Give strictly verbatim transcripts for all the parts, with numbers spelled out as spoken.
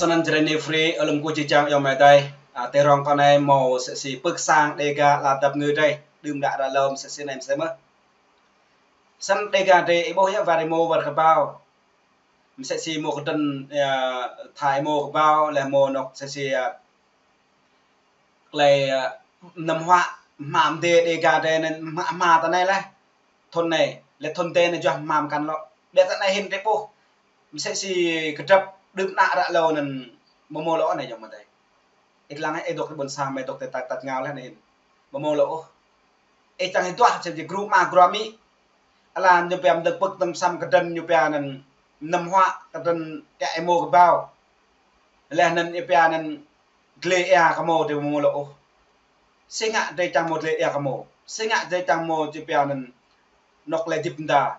Snăn Jrai New Free, ơ lŏm kơ či čang yŏng mơtai. A, tơrŏng kơ anai mâo msĕ si pưk sang Dega ala dăp ngư drei. Đưm đă ră lơm msĕ si anai msĕ mơh. Snăn Dega drei ih ƀuh yơh wăr êmô wăr kơƀao. Msĕ si mâo kơdrăn, a, tha êmô kơƀao, leh mâo anŏ msĕ si, a, klei, a, mnăm huă, hmam dê Dega drei anăn hma, hma ta anai leh. Thŭn anai, leh thŭn dê anăn juă hmam kăn lŏ. Ƀiădah ta anai hĭn drei ƀuh. Msĕ si kơdrăp đưm đă ră lơm anăn mâo mâo lŏ anai yŏng mơtai. Ih lăng ih dŏ ti ƀuôn sang, mơ̆ dŏ ti tat, tat ngao leh anai hĭn. Mâo mâo lŏ ôh. Ih čang ih duah, msĕ si gru ama gru amĭ. Ala ñu pia mdơ̆ng pưk mdơ̆ng pơsăm kơdrăn ñu pia anăn mnăm huă kơdrăn tia êmô kơƀao. Leh anăn ñu pia anăn dlê êa kơ mâo drei mâo mâo lŏ ôh. Si ngă drei čang mâo dlê êa kơ mâo. Si ngă drei čang mâo ñu pia anăn anŏ klei hdĭp mda.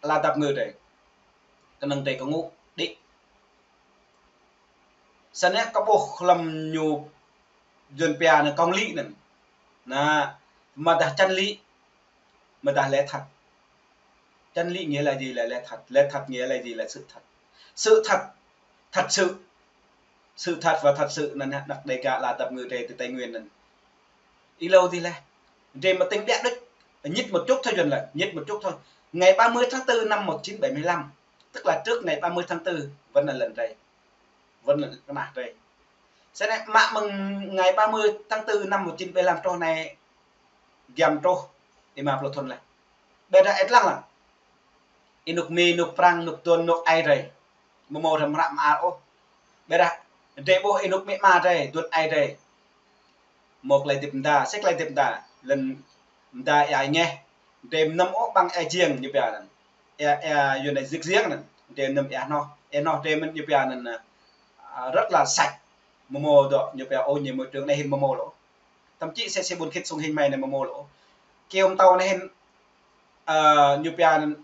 Ala dăp ngư drei. Kơnơ̆ng drei kơ ngŭ đĭ. Snăn kơ ƀuh hlăm ñu Yuăn pia anăn công lý anăn. Na, mdah chân lý, mdah lẽ thật. Chân lý nghĩa là gì là lẽ thật, lẽ thật nghĩa là gì là sự thật. Sự thật, thật sự. Sự thật và thật sự anăn anăk Dega ala dăp ngư drei ti Tây Nguyên anăn. Ih êlâo dih leh. Drei mă tĭng ƀiă đôč. Nhĭt một chút thôi Yuăn lĕ, nhĭt một chút thôi. Ngày ba mươi tháng tư năm một chín bảy mươi lăm, tức là trước ngày ba mươi tháng tư, vẫn là lăn drei. Vẫn là kơ anăk drei. Snăn mă mơ̆ng ngày ba mươi tháng tư năm một chín bảy mươi lăm truh anai giăm truh êma pluh thŭn leh. Ƀiădah ih lăng lăng. Ênuk Mi, ênuk Prăng, ênuk Duôn, ênuk ai drei. Mâo mâo hrăm hră mơar ôh. Ƀiădah drei ƀuh ênuk amĭ ama drei, Duôn ai drei. Mâo klei hdĭp mda, si klei hdĭp mda. Lăn mda êa ngeh. Drei mnăm ôh ƀăng êa jiăng ñu pia anăn. Êa, êa Yuăn anai zik giếng anăn. Drei mnăm êa hnoh. Êa hnoh drei mơ̆n ñu pia anăn, a, rất là sạch. Mâo mâo dŏ ñu pia ô nhiễm môi trường anai hĭn mâo mâo lŏ. Thậm chí msĕ si ƀuôn Khit Sông Hinh mơ̆ng anai mâo mâo lŏ. Kyâo Mtâo anai hĭn, a, ñu pia anăn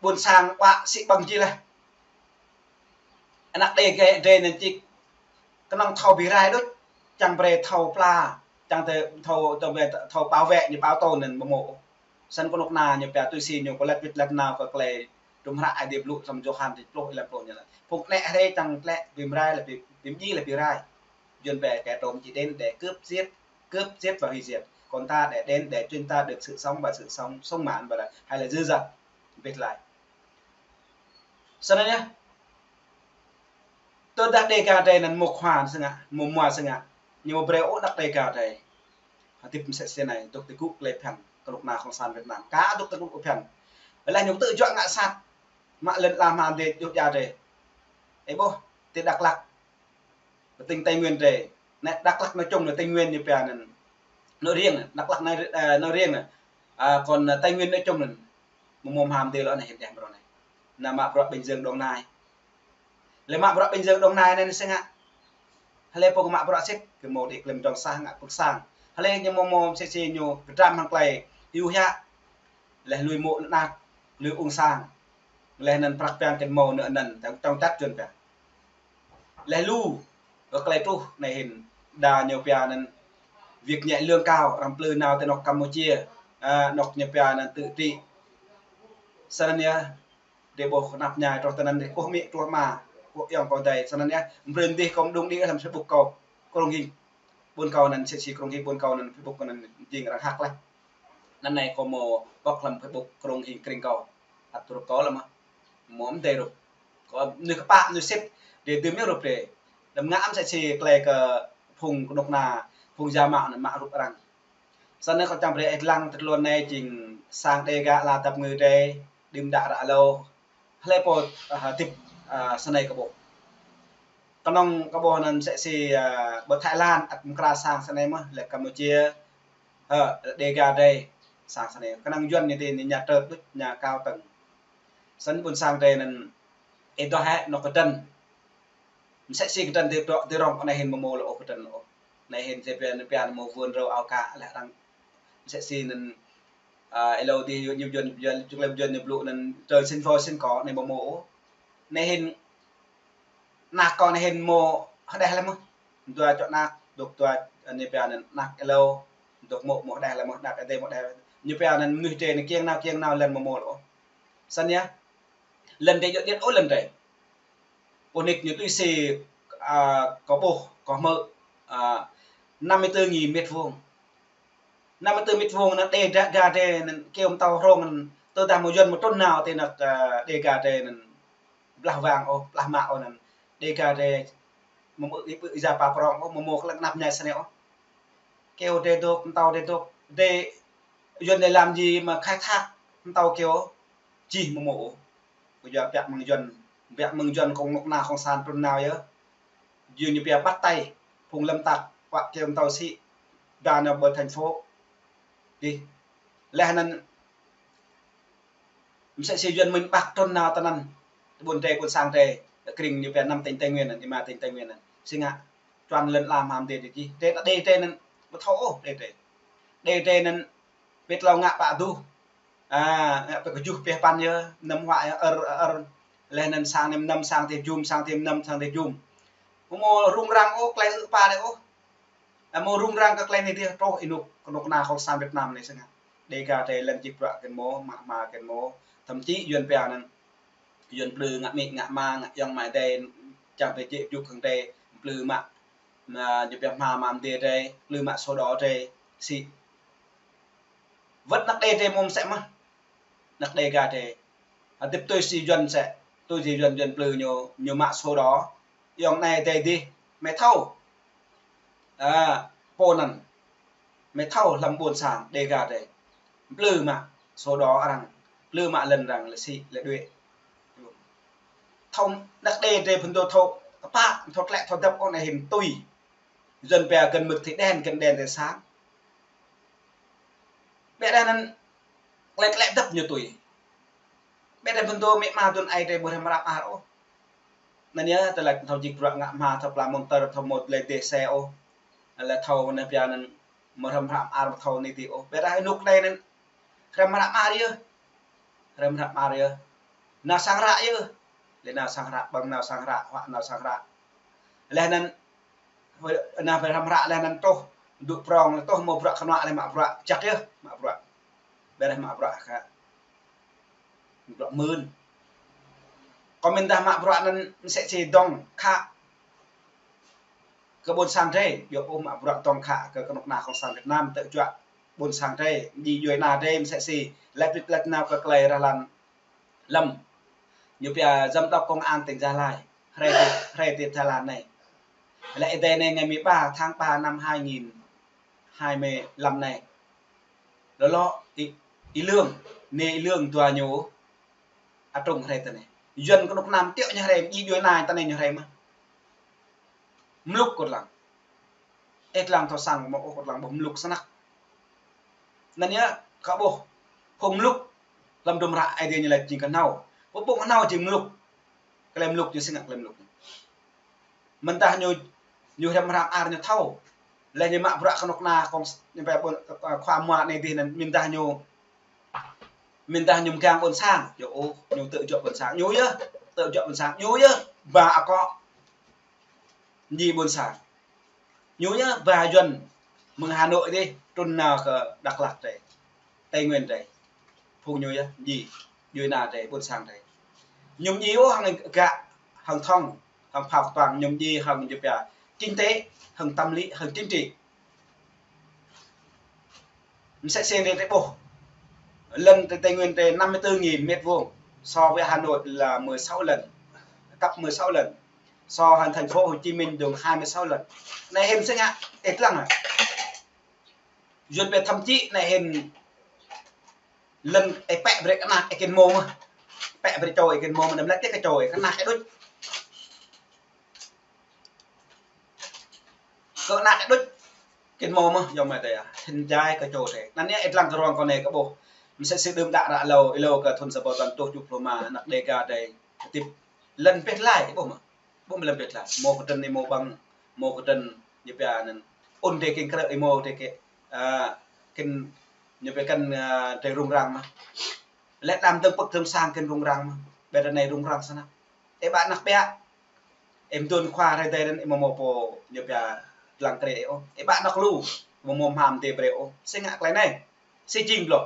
ƀuôn sang ƀă sĭ ƀăng jih leh. Anăk Dega drei anăn čih kơnơ̆ng thâo bi rai đôč, čang brei thâo pla, čang tơ thâo, thâo brei thâo bảo vệ ñu bảo tồn anăn mâo mâo. Snăn kơnuk kơna ñu pia tui si ñu kơ lăt wĭt lăt nao kơ klei hdruôm hră Aê Diê blŭ hlăm Yôhan čih pluh, êlan pluh ñu lĕ. Phung anĕ hrei čang tlĕ bi mrai lĕ bi, bi mdjiê lĕ bi rai. Yuăn pia kẻ trộm chỉ đến để cướp giết, cướp giết và hủy diệt. Còn ta để đến để chúng ta được sự sống và sự sống, sống mãn và là, hay là dư dật. Bit lai. Snăn yơh. Tơdah Dega drei anăn mŭk hua si ngă, mŭk hua si ngă. Ñu mâo brei ôh anăk Dega drei hdĭp msĕ si anai, dŏ ti gŭ klei phiăn, kơnuk kơna Cộng sản Việt Nam. Ka dŏ ti gŭ phiăn. Leh ñu tŭ juă ngă sat. Mă lăn ala hma dê djuh dja drei. Ih ƀuh, ti Dak Lak. Ti tỉnh Tây Nguyên drei. Anai Dak Lak nói chung anăn Tây Nguyên ñu pia anăn. Nói riêng anăn, Dak Lak nói, ơ, nói riêng anăn. A, còn, ơ, Tây Nguyên nói chung anăn. Mâo mâo hmam dê lŏ anai hĭn deh mrô anai. Anăn mă bruă Bình Dương Đồng Nai. Leh mă bruă Bình Dương Đồng Nai anăn si ngă. Hlei pô kơ mă bruă sĭt, kơ mâo đĭ klei mdrŏng sah ngă pưk sang. Hlei ñu mâo mâo msĕ si ñu kơdrăm hăng klei hiu hiă. Leh lui mô̆ anăk, lui ung sang. Leh anăn prăk piăng kơ mâo nơ anăn, tŏng, tŏng čăt Yuăn pia. Leh lu, kơ klei truh anai hĭn, đa ñu pia anăn, việc nhẹ lương cao, arăng plư nao ti anŏ Campuchia, a, anŏ ñu pia anăn tự trị. Snăn yơh, drei ƀuh knap mñai truh ti anăn drei, kơ amĭ, kơ ama, kơ ayŏng kơ adei, snăn yơh, mbrên dih kâo mđung đĭ hlăm Facebook kâo, Krông Hing. Ƀuôn kâo anăn msĕ si Krông Hing, ƀuôn kâo anăn Facebook kâo anăn jing arăng hack leh. Anăn anai kâo mâo pŏk hlăm Facebook Krông Hing krĭng kâo. Ăt rup kâo leh mơh. Mâo mdei rup. Kâo mnuih kpă, mnuih sĭt. Drei dưm yơh rup drei. Đăm ngă msĕ si klei kơ phung kơnuk kơna, phung giả mạo anăn mă rup arăng. Snăn kâo čang brei ih lăng tơ tluôn anai jing sang Dega ala dăp ngư drei, đưm đă ră êlâo. Hlei pô, a, hdĭp, a, snei kơ ƀuh. Kơnơ̆ng kơ ƀuh anăn msĕ si, a, ƀơi Thái Lan, ăt mkra sang snei mơh, leh Campuchia, hơ, Dega drei, sang snei. Kơnơ̆ng Yuăn ñu ti ñu nhà trệt đôč, nhà cao tầng. Snăn ƀuôn sang drei anăn, ih duah hĕ anŏ kơdrăn. Msĕ si kơdrăn ti, ti rŏng anai hĭn mâo mâo lŏ ôh kơdrăn ôh. Anai hĭn si pia, pia mâo vườn rau ao cá leh arăng. Msĕ si anăn, a, êlâo dih ñu Yuăn, Yuăn, čuk lem Yuăn ñu blŭ anăn trời sinh voi sinh cỏ anei mâo mâo ôh. Anai hĭn, anăk kâo anai hĭn mâo hđeh leh mơh. Dua čô anăk, dôk dua, anei pia anăn anăk êlâo, dôk mô̆ mâo hđeh leh mơh, anăk adei mâo hđeh. Ñu pia anăn mnuih drei anăn kiăng nao, kiăng nao lăn mâo mâo lŏ ôh. Snăn yơh. Lăn drei djŏ điêt ôh lăn drei. Pô nik ñu tui si, a, kâo ƀuh, kâo hmư̆, a, năm mươi tư nghìn mét vuông. Năm mươi tư mét vuông anŭn đê ga, ga đê anŭn kơyâo pơtao hrŏng anŭn tơdah mơ̆ Yuan mơ̆ trŭn nao tơ anăp, a, đê ga đê anŭn blah wang ôh, blah mă ôh anŭn. Đê ga đê mơ̆ mơ̆ ih ƀu ih ja pap prong ôh, mơ̆ mơ̆ kơ lăng anăp ñai sơnĕ ôh. Kơyâo đê dŏ, pơtao đê dŏ, đê Yuan đê làm gì mà khai thác pơtao kơyâo čih mơ̆ mơ̆ ôh. Kơ Yuan biă mơ̆ng Yuan, biă mơ̆ng Yuan kông nŏk na kông san trŭn nao yơh. Yuan ñu pia bắt tay, phung lâm tặc, wă kơyâo pơtao sĭ, ba nao ƀơi thành phố. Dih. Laih anŭn mơsĕ si Yuan mĭn ƀă trŭn nao tơ anŭn. Ƀôn đê, ƀôn sang đê, kring ñu pia năm tỉnh Tây Nguyên anŭn, ƀing ma tỉnh Tây Nguyên anŭn. Si ngă, čuăn lŏn ala mơ̆ng đê đê čih. Đê, đê, đê anŭn, ƀu thâo ôh, đê, đê. Đê, đê anŭn, pĭt hlâo ngă pă duh. A, ngă pơ kơjuh pĕ păn yơh, năm huă yơh, ơr, ơr. Laih anŭn sang năm, năm sang tih jum, sang tih năm, sang tih jum. Mơ̆ mơ̆ rŭng răng ôh, klei ư̆ pă đê ôh. Ơ, mơ̆ rŭng răng kơ klei anai dih truh ih nŭk, kơnuk kơna kông san Việt Nam anai sơngă. Đê ga đê lŏn čih bruă kơ mơ̆, mă, mă kơ mơ̆. Thậm chí Yuan pia anŭn, Yuan plư ngă amĭ, ngă ama, ngă ayŏng amai adơi, čang pơjĕ juk hăng đê, plư mă, mă, ñu pia hmua mă mơdê đê, plư mă sổ đỏ đê, sĭ. Wơ̆t anăp đê đê mơ̆ mơsĕ mơ̆n. Anăp đê ga đê. Hơdip tui si Yuan sĕ, tui si Yuan, Yuan plư ñu, ñu mă sổ đỏ. Ayŏng anai adơi dih, mơi thâo. A, pô anŭn. Mơi thâo hlăm ƀôn sang đê ga đê. Plư mă sổ đỏ arăng, plư mă lŏn arăng lĕ sĭ, lĕ đuaĭ. Thâo anăp đê đê phun dŏ thâo, kơpă, thâo klĕ, thâo dăp ôh anai hĭn tui. Yuan pia gần mực thì đen, gần đèn thì sáng. Ƀiădah anŭn klĕ klĕ dăp ñu tui. Ƀiădah phun dŏ mĭ ma dun ai đê ƀu hrăm hră mơar ôh. Anŭn yơh, tơlơi thâo čih bruă ngă hmua, thâo pla mơ̆ng tơr, thâo mơ̆ lĕ đê xe ôh. Lĕ thâo anai pia anŭn mơ̆ hrăm hră mơar, thâo anai dih ôh. Ƀiădah ih nŭk đê anŭn hrăm hră mơar yơh. Hrăm hră mơar yơh. Nao sang hră yơh. Lĕ nao sang hră, ƀơ̆ng nao sang hră, huă nao sang hră. Laih anŭn, nao pơ hrăm hră laih anŭn truh, dŏ prong, truh mơ̆ bruă kơnuă laih mă bruă, čăk yơh, mă bruă. Ƀiădah mă bruă kơ bruă mơ̆n. Kâo mĭn dah mă bruă anŭn mơsĕ si dŏng khă kơ ƀôn sang đê, yua ôh mă bruă dŏng khă kơ kơnuk kơna kông san Việt Nam, tơjuă ƀôn sang đê, djuai ania đê mơsĕ si, lĕ pĭt lĕ nao kơ klei rah lan lăm. Ñu pia giám đốc công an tỉnh Gia Lai, hrơi ti, hrơi ti Thái Lan anai. Lĕ ih đê anai ngày mười ba tháng ba năm hai nghìn hai mươi lăm anai. Lơ̆ lŏ, ih, ih Lương, anai ih Lương dua ñu, a trŭng hrơi tơ anai. Yuan kơnuk kơna tiŏ ñu hrơi, djuai ania tơ anai ñu hrơi mơ̆n. Mlŭk kơ lăng. Ih lăng thâo sang mơ̆ ôh, kơ lăng ƀuh mlŭk snăk. Anŭn yơh, kâo ƀuh phung mlŭk hlăm dŭm hră Aê Diê ñu laĭ jing kơhnâo. Ƀuh phung kơhnâo jing mlŭk. Klei mlŭk ñu sĭ ngă klei mlŭk. Mơ̆n dah ñu, ñu hrăm hră mơar ñu thâo. Laih ñu mă bruă kơnuk kơna kông s-, ñu pia ƀôn, ơ, khua mua anai dih anŭn, mĭn dah ñu, mĭn dah ñu mơgang ƀôn sang. Yua ôh, ñu tơjuă ƀôn sang. Ñu yơh, tơjuă ƀôn sang. Ñu yơh, ba akŏ. Ñu ƀôn sang. Ñu yơh ba Yuan mơ̆ng Hà Nội dih, trŭn nao kơ Dak Lak đê, Tây Nguyên đê. Phung ñu yơh, ñu, djuai ania đê, ƀôn sang đê. Ñu ñu ôh hăng gak, hăng thông, hăng phao kơtuang, ñu ñu hăng ñu pia kinh tế, hăng tâm lý, hăng chính trị. Mơsĕ si anai tơ ƀuh. Lŏn tơ Tây Nguyên tơ năm mươi tư nghìn mét vuông, so với Hà Nội là mười sáu lần, gấp mười sáu lần. So hăng thành phố Hồ Chí Minh dong hai mươi sáu lần. Anai hĭn sĭ ngă, ih lăng ah. Yuan pia thậm chí anai hĭn lŏn ih pĕ brơi kơ ană ih kơ mơ̆ mơ̆n. Pĕ brơi čô ih kơ mơ̆ mơ̆n, đăm lĕ tơ kơ čô ih, kơ ană ih đôč. Kơ ană ih đôč. Kơ mơ̆ mơ̆n, yua mơ̆ tơ yơh. Hĭn jai kơ čô tơ. Anŭn yơh ih lăng kơ rong kơ anai kâo ƀuh. Mơsĕ si đưm đă ră hlâo, ih hlâo kơ thun sa ƀâo tăn tuh tơjuh pluh rơma, anăp đê ga đê. Tip. Lŏn pĕ lai, ih ƀuh mơ̆. Ƀuh mơ̆ lŏn pĕ lai. Mơ̆ kơdrăn ih mơ̆ ƀơ̆ng. Mơ̆ kơdrăn ñu pia anŭn. Ôn đê kơ krơ̆ ih mơ̆ đê kơ, a, kơ ñu pia kơ, a, đê rŭng răng mơ̆n. Lĕ đam dơ̆ng pơ̆k dơ̆ng sang kơ rŭng răng mơ̆n. Ƀiădah anai rŭng răng snăk. Ih ƀă anăp pĕ. Ih mơ̆ dun khua hrơi tơ anŭn ih mơ̆ mơ̆ pô ñu pia lăng krơ̆ ih ôh. Ih ƀă anăp lu. Mơ̆ mơ̆ hmua mơdê brơi ôh. Sĭ ngă klei anai. Sĭ jing blŏ.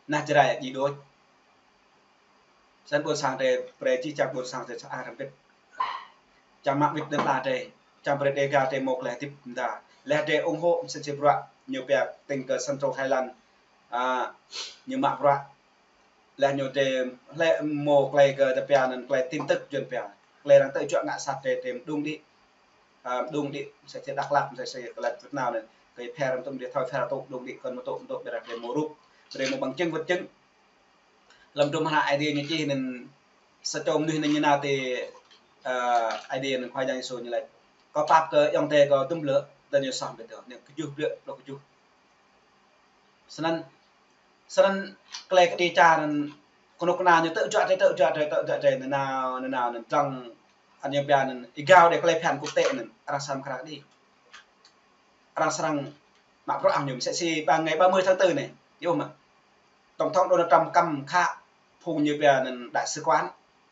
Nah Jrai djai đôč. Snăn ƀôn sang tơ brơi či čăk ƀôn sang tơ sa arăng pĭt. čang mă wĭt lŏn ala drơi, čang brơi Dega drơi mơ̆ klei hơdip mơta. Laih drơi ủng hộ mơsĕ si bruă ñu pia tĭng kơ Central Highland, a, ñu mă bruă. Laih ñu drơi hlĕ mơ̆ klei kơ tơpia anŭn klei tin tức Yuan pia. Klei arăng tơjuă ngă sat drơi, drơi mơđung đĭ. A, mơđung đĭ, mơsĕ si Dak Lak, mơsĕ si kơ lĕ Việt Nam anŭn. Kơ phe arăng tŭ mơdih thâo phe arăng tŭ mơđung đĭ, kơn mơtŭ mơtŭ brơi drơi mơ̆ rup. Drơi mơ̆ bằng chứng vật chứng. Lăm dŭm hră Aê Diê ñu čih anŭn sa čô mơnuih anŭn ñu nao tơ, ơ, Aê Diê anŭn Khua Yang Yêsu ñu laĭ: Kâo pap kơ ayŏng adơi kâo dŭm blơ̆, tơdah ñu soh ƀiă tơ, ñu kơjuh blơ̆, blơ̆ kơjuh. Snăn, snăn klei kơđi čar anŭn kơnuk kơna ñu tơjuă drơi, tơjuă drơi, tơjuă drơi, nanao, nanao, anŭn dlăng, anŭn ñu pia anŭn, êgao đơi klei phiăn quốc tế anŭn, arăng srăng krăk đĭ. Arăng srăng mă bruă hăng ñu, mơsĕ si ba ngày ba mươi tháng tư anai, yơh mơ̆. Tổng thống Donald Trump kăm khă phung ñu pia anŭn đại sứ quán,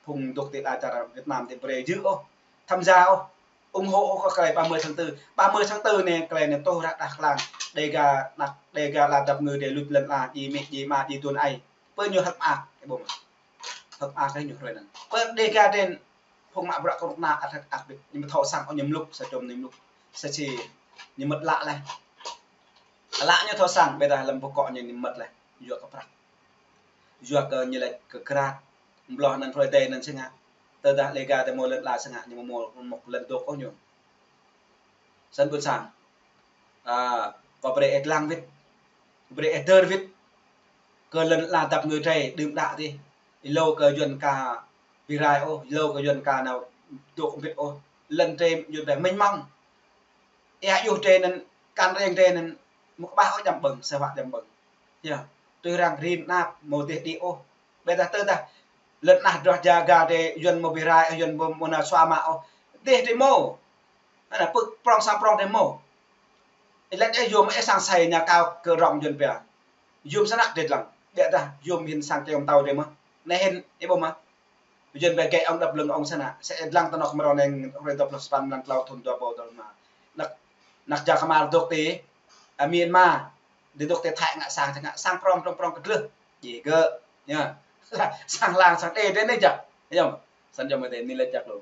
phung dŏ ti ala čar Việt Nam ti brơi jưh ôh, tham gia ôh, ủng hộ ôh kơ klei ba mươi tháng tư. Ba mươi tháng tư anai klei anai tŏ ră đah klang, Dega, anăk Dega ala dăp ngui drơi luč lŏn ala, djai amĭ, djai ama, djai tuan ai. Pơ ñu hơ̆k mơak, ơ ƀuh mơ̆. Hơ̆k mơak kơ ñu hrơi anŭn. Pơ Dega drơi phung mă bruă kơnuk kơna ăt hơ̆k mơak ƀiă. Ñu ƀu thâo sang ôh ñu mlŭk, sa čô mơnuih mlŭk. Sa čô ñu mơ̆t lă laih. Lă ñu thâo sang, ƀiădah lăm pơkŏ ñu ñu mơ̆t laih. Yua kơ prăk. Yua kơ ñu laĭ kơ krat. Mbloh anŭn hrơi adai anŭn sơngă. Tơdah Dega drơi mơ̆ lŏn ala sơngă, ñu mơ̆ mơ̆ mŏk lŏn dŏ kơ ñu. Snăn ƀuôn sang. A, kâo brơi ih lăng wĭt. Brơi ih dơr wĭt. Kơ lŏn ala dăp ngui drơi đưm đă dih. Êlâo kơ Yuan ka bi rai ôh, êlâo kơ Yuan ka nao dŏ mbĭt ôh. Lŏn drơi Yuan pia mênh mông. Ia yua drơi anŭn, kăn reng drơi anŭn, mơ̆ kơƀah ôh djăm ƀơ̆ng, sa wă djăm ƀơ̆ng. Yơh, tui arăng rin nap, mơ̆ dih đĭ ôh. Ƀiădah tơdah lŏn ala drơi jaga drơi Yuan mơ̆ bi rai, Yuan mơ̆, mơ̆ nao sua mă ôh. Dih drơi mơ̆. Anai pơ̆k prŏng sang prŏng drơi mơ̆. Ih laĭ ih yôm ih sang sai ñu kâo kơ rŏng Yuan pia. Yôm snăk drơi lăng. Ƀiădah yôm hin sang čơyom tâo drơi mơ̆. Anai hin, ih ƀuh mơ̆. Yuan pia gĕ ŏng đăp lưng ŏng snăk. Sĕ ih lăng tơnŏk mơrô anai hrơi dua pluh sapăn blan klâo thŭn dua êbâo dua pluh lima. Anăk, anăk čar Kmar dŏ ti, a, Myanmar. Dih dŏ ti Thái ngă sang, ngă sang prŏng, prŏng, prŏng kơ gleh. Djai gơ̆. Yơh. Sang lăng, sang đe, đe anai jak. Yơh. Snăn yơh mơ̆ tơ anai laĭ jak lu.